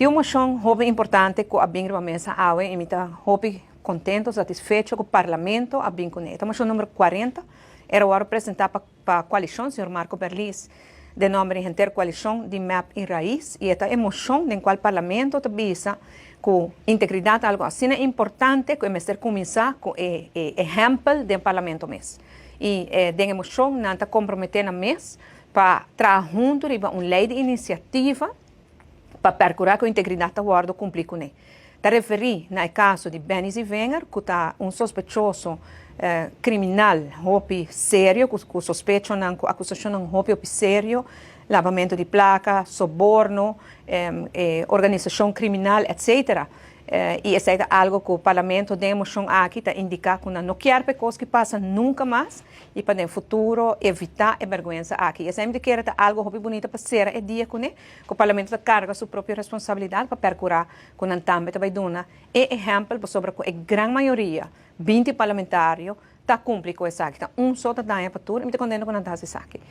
Tin un mocion hopi importante cu a bin riba mesa awe y mi ta hopi contento, satisfecho cu Parlamento a bin cune. E mocion number 40 el a wordo presenta pa coalicion, señor Marco Berlis, den nomber di henter coalicion di MEP y RAIZ, y e mocion den cual Parlamento ta bisa cu integridad ta algo asina importante cu mester cuminsa cu e ehempel den Parlamento mes. Y den e mocion nan ta compromete nan mes pa traha hunto riba un ley di iniciativa pa percura cu integridad ta wordo cumpli cune. Ta referi na e caso di Benny Zievinger, cu ta un sospechoso criminal hopi serio, cu sospecho nan, cu acusacion nan hopi hopi serio, lavamento di placa, soborno, organisacion criminal, etc. Y esey ta algo cu Parlamento den mocion aki ta indica cu no kier pa cos aki pasa nunca mas y pa den futuro evita e berguensa aki. Esey mi kier ta algo hopi bunita pa cera e dia cune, cu Parlamento ta carga su propio responsabilidad pa percura cu nan tambe ta bay duna e ehempel sobre cu e gran mayoria, 20 parlamentario, ta cumpli cu esaki. Ta un so ta daña pa tur, y mi ta contento cu nan ta esaki.